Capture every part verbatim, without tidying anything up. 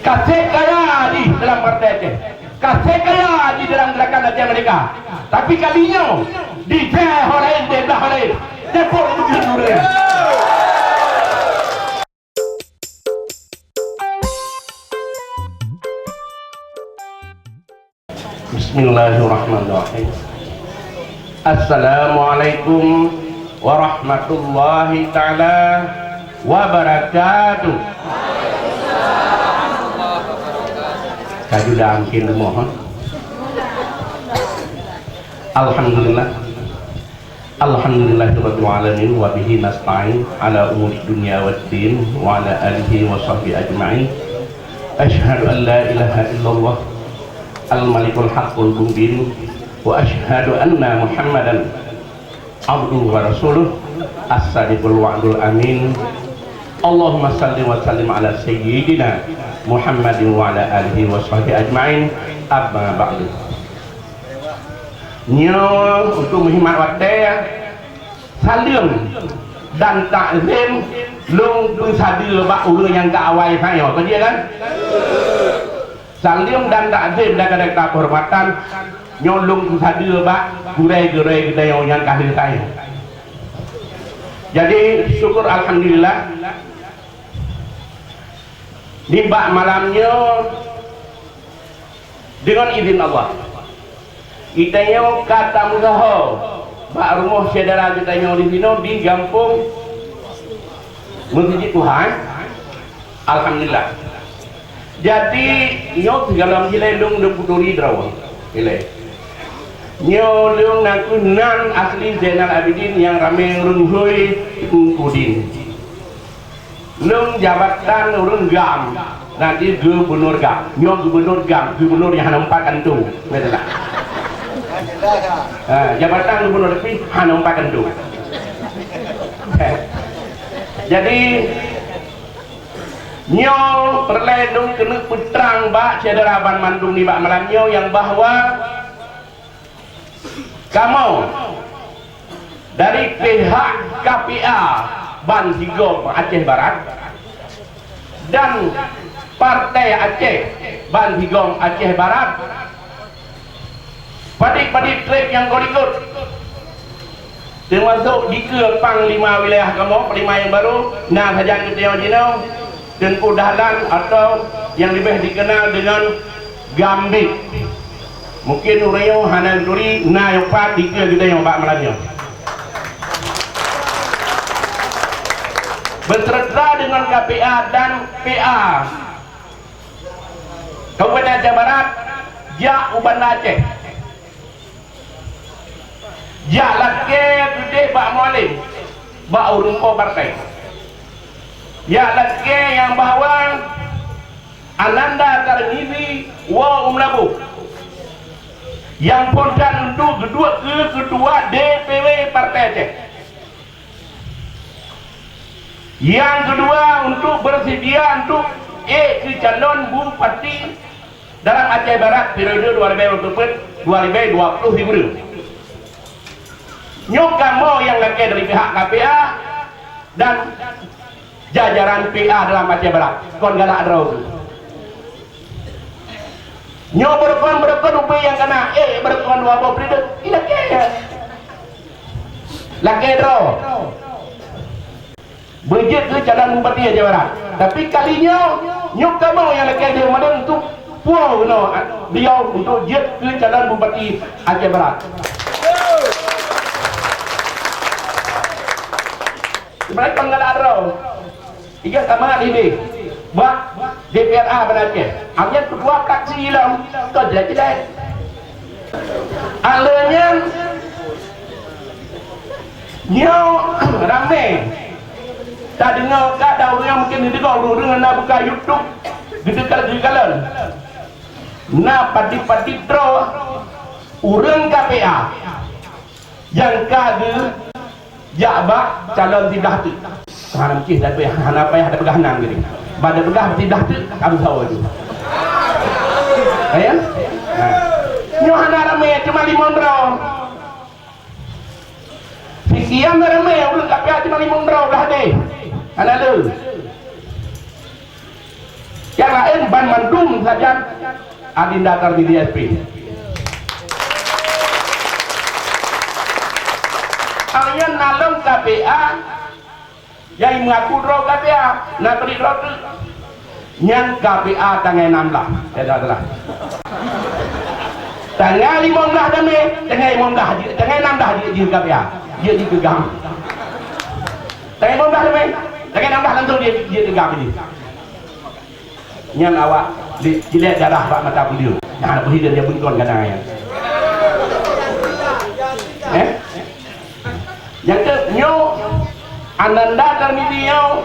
Ka sép kaya jih dalam Partai Aceh. Ka sép kaya jih dalam Gerakan Aceh Merdeka. Tapi kali nyoe, dijai ho laén, diblah ho laén. Depot ureueng. Bismillahirrahmanirrahim. Assalamualaikum warahmatullahi taala wabarakatuh. Kaju dah angkin rumoh, ha? Alhamdulillah. Alhamdulillahirabbil alamin, wa bihi nasta'in ala umuri dunya waddin, wa ala alihi wa sahbihi ajma'in. Asyhadu an la ilaha illallah al-malikul haqqul mubin, wa asyhadu anna Muhammadan abduhu wa rasuluh, as-sadiqul wa'dul amin. Allahumma salli wa sallim ala sayyidina Muhammadin wa ala alihi wa sahbihi ajma'in. Amma ba'du. Nyoe untuk meuhimat watée, saleuem dan takzim lôn peusadeue bak ureuëng nyang ka awai sayoe. Beutôi kan? Saleuem dan takzim dan kata keuhormatan nyoe lôn peusadeue bak gurée-gurée geutanyoe nyang ka lheueh sayoe. Jadi, syukur alhamdulillah, nibak malam nyoe, deungon idhin Allah, geutanyoe ka tameusaho bak rumoh syedara geutanyoe di sinoe di gampông Meuseujid Tuhan. Alhamdulillah. Jadi, nyoe sigohlom ilée lôn, lôn peuturi droe. Ilée. Nyoe lôn nakeuh nan asli Zainal Abidin nyang ramé ureuëng hôi Teungku Din. Lôn jabatan ureuëng GAM, nanti gubernur GAM. Nyoe gubernur GAM, gubernur nyang hana meupat kantô. Beutôi tak? Ha, jabatan gubernur tapi hana meupat kantô. Jadi, nyoe peureulée lôn keuneuk peutrang bak syedara banmandum nibak malam nyoe nyang bahwa kamoe dari pihak K P A Ban Sigom Aceh Barat dan Partai Aceh Ban Sigom Aceh Barat, padit-padit treb nyang ka likot, teumasok dikeue panglima wilayah kamoe, panglima nyang barô, na sajan geutanyoe jinoe, Teungku Dahlan atau nyang leubeh dikenal deungon Gambit. Mungkin ureuëng nyoe hana geuturi na nyang pat dikeue geutanyoe bak malam nyoe. Beserta deungon K P A dan P A Kabupaten Aceh Barat jak u Banda Aceh. Jak lakée keudeh bak Mualem, bak ureuëng po partai. Jak lakée nyang bahwa Ananda Tarmizi woe u Meulaboh, nyang phon that untuk geuduek keu keudua D P W Partai Aceh. Nyang keudua, untuk beureusedia untuk ék keu calon bupati dalam Aceh Barat periode dua ribu dua puluh empat, dua ribu dua puluh lima. Nyoe kamoe nyang lakée dari pihak K P A dan jajaran P A dalam Aceh Barat. Kon galak droe. Nyoe beureukan-beureukan ubé nyang kana, éh, beureukan dua boh periode. Ilakée. Lakée droe. Beujeuet keu calon bupati Aceh Barat. Tapi kali nyoe, nyoe kamoe nyang lakée lé Ramadan untuk puwoe keunoe beliau untuk jeuet keu calon bupati Aceh Barat. Sebenarnya kon galak droe. Iga sama di deh. Bak D P R A Banda Aceh. Awaknyan keudua fraksi lom. Kon jeulaih-jeulaih. Aleuh nyan, nyoe ramé tadeungoe ka, ada ureuëng mungken neudeungoe, ureuëng-ureuëng na buka YouTube, geudeungoe geukalon. Na padit-padit droe ureuëng K P A nyang ka geu jak bak calon siblah teuk. Hana meucih, tapi hana payah tapeugah nan geuh. Bak tapeugah siblah teuk, ka meusawa jih. Ya? Nah. Nyoe hana ramé, cuma limong droe. Sikian ramé ureuëng K P A cuma limong droe blah deh. Hana le. Nyang laén banmandum sajan Adinda Tarmizi S P. Awak nyan na lom K P A, nyang meungaku droe K P A, na bri droe teuk. Nyan K P A tanggai nam blaih. Ya, dah, dah. Tanggai limong blaih damé, tanggai limong blaih jeuet, tanggai nam blaih jeuet jih K P A. Jeuet jih keu GAM. Tanggai limong blaih damé, tanggai nam blaih langsung jeuet, jeuet keu GAM jih. Nyan awak di, jilek darah bak mata beliau. Nah, beri dia, dia bengkon kadang ya. Eh? Nyang keu nyoe, Ananda Tarmizi nyoe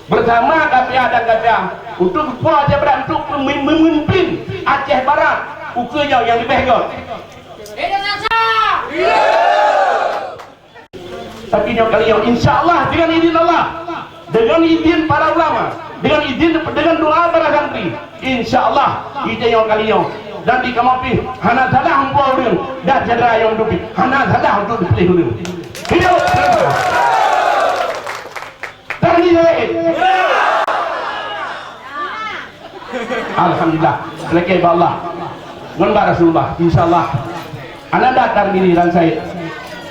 bersama K P A dan K P A untuk geupeue Aceh Barat, untuk memi-, memimpin Aceh Barat ukeue nyoe nyang leubeh göt. Tapi nyoe kali nyoe, insya Allah, dengan izin Allah, dengan izin para ulama, dengan izin, dengan doa para santri, insya Allah, ide nyoe kali nyoe. Dan di kamoe pih hana salah muphom ureueng, dan syedara nyang dupi hana salah untuk dipiléh ureueng. Hidup! Tarmizi! Alhamdulillah, lakée bak Allah ngon bak Rasulullah, insya Allah. Ananda Tarmizi Ransait,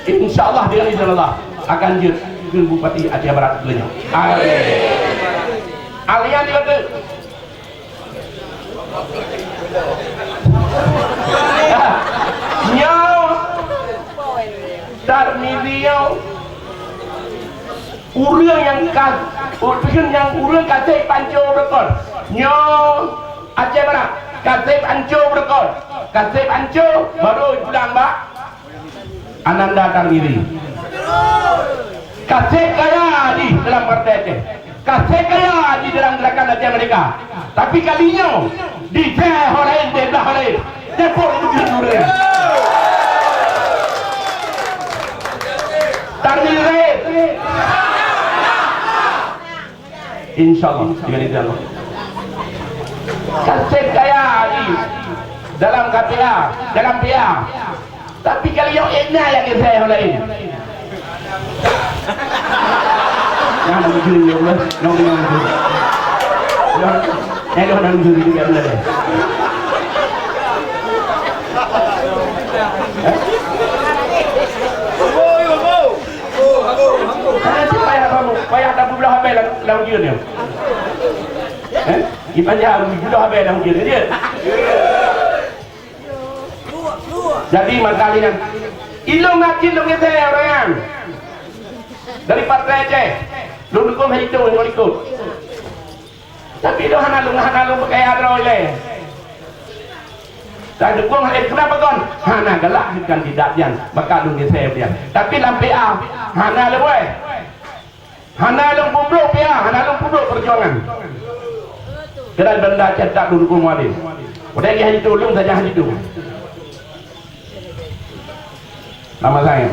insya Allah, dengan izin Allah, akan jeuet keu Bupati Aceh Barat ukeue nyoe. Amin. Alhamdulillah. Nyoe Tarmizi nyoe ureueng nyang ka, ureueng nyang ureueng ka sép anco beureukat. Nyoe Aceh Barat ka sép anco beureukat. Ka sép anco, baru pulang bak Ananda Tarmizi. Ka sép kaya jih dalam Partai Aceh. Ka sép kaya jih dalam Gerakan Aceh Merdeka. Tapi kali nyoe, di Aceh laén, di blah laén. Depok itu ureueng. Tarmizi laén. Insya Allah, dengan izin Allah. Ka sép kaya di dalam K P A, dalam P A. Tapi kali nyoe ék na nyang geusai nyang laén. Nah, na bujur ya Allah. Nah, bujur. Nah, nah, na bujur juga benar. Eh? Payah, payah, payah tapeubloe habéh lam, lam ujeuen nyoe. Eh? Di panjang tapeubloe habéh lam ujeuen nyoe. Jadi, maka lé nyan, ilôn na cit lôn geusai ureueng nyan. Dari Partai Aceh, lôn dukong hai itu ngon likot. Tapi lôn hana lôn, hana lôn peukaya droe ilée. Tadukong lé, kenapa kon? Hana galak keu kandidat nyan, maka lôn geusai nyan. Tapi lam P A, hana lôn, weh. Hana lôn peubrok P A, hana lôn peubrok peujuangan. Keunan Banda Aceh that lôn dukong Muhadin. Padahai hai itu lôn sajan hai itu. Nama saya.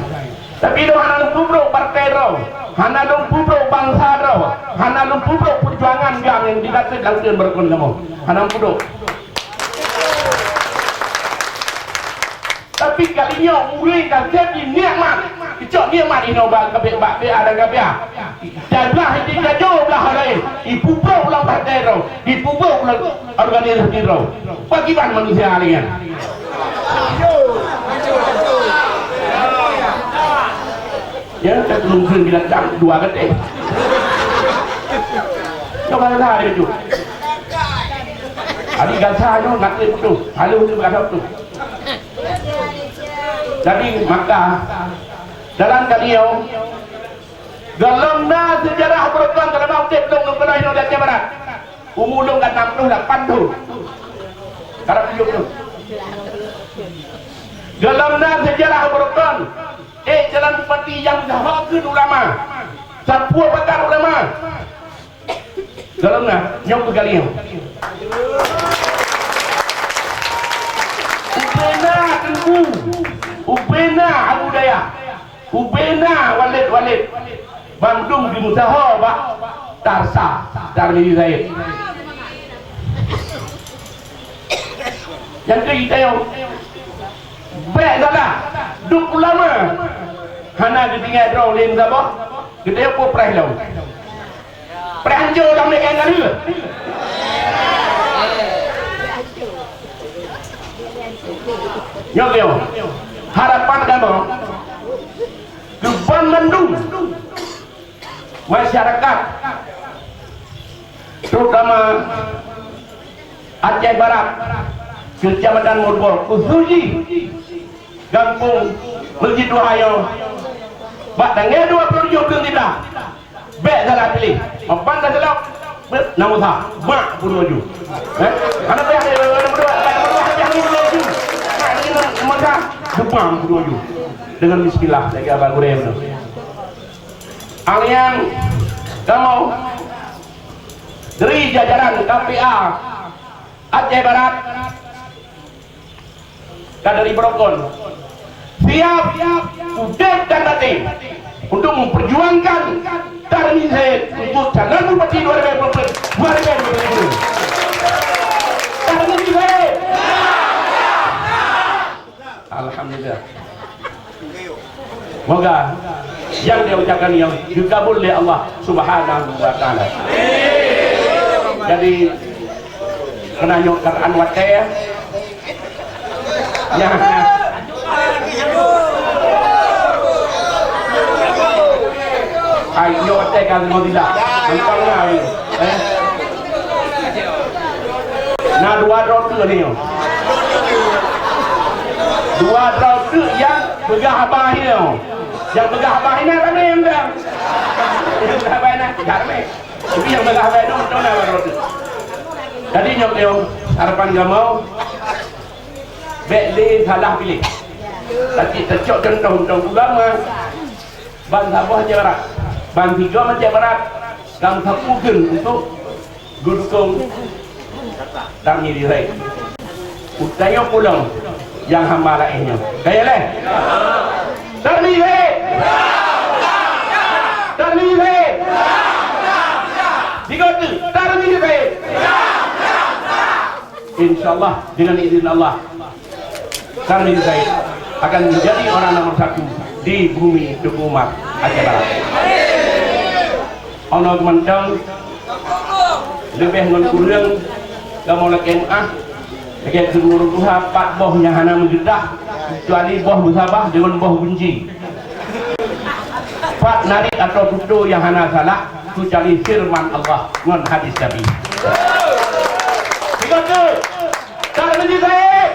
Tapi lôn hana lôn peubrok partai droe, hana lôn peubrok bansa droe, hana lôn peubrok peujuangan GAM nyang dilatih lam ujeuen beureukat kamoe. Hana lôn peubrok. Tapi kali nyoe ureueng ka sép jih nikmat. Keucok nikmat inoe bak P A dan K P A. Dan blah di jajoe blah laén, ipeubrok lam partai droe, ipeubrok lam organisasi droe. Pakriban manusia lagée nyan. Ya, saya belum kena bilang jam dua kata. Coba lah dia tu. Adik gasa tu nak dia tu. Halu tu gasa tu. Jadi maka dalam kali nyoe, golom na seujarah beureukan dalam udeb lôn, lôn keunong inoe di Aceh Barat. Umu lôn ka enam puluh lapan thon. Karab tujoh puluh. Golom na seujarah beureukan. Eh, jalan bupati nyang meusaho keu ulama. Sapeue pakat ulama. Golom na, nyoe keuh kali nyoe. Ubena teungku, ubena abu dayah, ubena walét-walét, bandum geumeusaho bak Tarsa, Tarmizi Said. Nyang keu geutanyoe, bék salah, duek ulama hana geutinggai droe lé meusaboh, geutanyoe peue preh lom. Preh hanco lam nyan ka lheueh. Nyoe, nyoe. Harapan kamoe keu ban mandum masyarakat, terutama Aceh Barat, Keucamatan Meureuboh, khusos jih gampông Meuseujid Duha nyoe, bak tanggai dua ploh tujoh Keueng Tiblah. Bèk salah piléh. Mapan taseulok, beuet, na Musa. Bak, peuduek ju. Eh? Hana payah, eh, na peuduek, na peuduek, na peuduek ju. Nah, ini na Musa. Bak, peuduek ju. Dengan bismillah, lagèe abang gurèe nyoe. Angian kamoe dari jajaran K P A Aceh Barat, Kadri Brokon, siap udép dan maté untuk memperjuangkan Tarmizi Said untuk calon bupati dua ribu dua puluh empat, dua ribu dua puluh lima. Tarmizi Said. Alhamdulillah. Moga nyang diucapkan nyoe dikabul lé Allah Subhanahu wa Taala. Jadi, keunan nyoe keuadaan watèe, ya. Hai, nyoe watèe ka lima belas. Mantong lah, eh. Na dua droe teuk nyoe. Dua droe teuk nyang peugah haba nyoe. Nyang peugah haba nyoe ramé mantong. Nyang peugah haba nyoe ramé. Tapi nyang peugah haba nyoe mantong na dua droe teuk. Jadi nyoe, nyoe harapan kamoe, bèk lé salah piléh. Tapi teucok contoh mantong ulama. Ban saboh Aceh Barat, ban sigom Aceh Barat, kamoe sapeue kheun untuk geudukong Tarmizi Said. Utai nyoe pulang nyang hamba laén nyoe. Kaya lé? Tarmizi Said! Tarmizi Said! Digotu, Tarmizi Said! Insya Allah, dengan izin Allah, Tarmizi Said akan menjadi orang nomor satu di bumi Teungku Umar Aceh Barat. Ono keumantong leubeh ngon kureueng kamoe lakèe meu'ah, lagèe keu ureueng tuha, pat boh nyang hana meugeudah, kecuali boh beusabah deungon boh beunci. Pat narit atau tutoe nyang hana salah, kecuali firman Allah ngon hadis Nabi. Tiga tu, Tarmizi Said!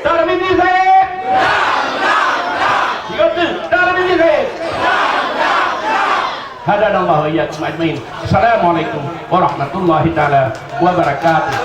Tarmizi Said! Tiga tu, Tarmizi Said! Hadanallahu wa iyyakum ajmain. Assalamualaikum warahmatullahi taala wabarakatuh.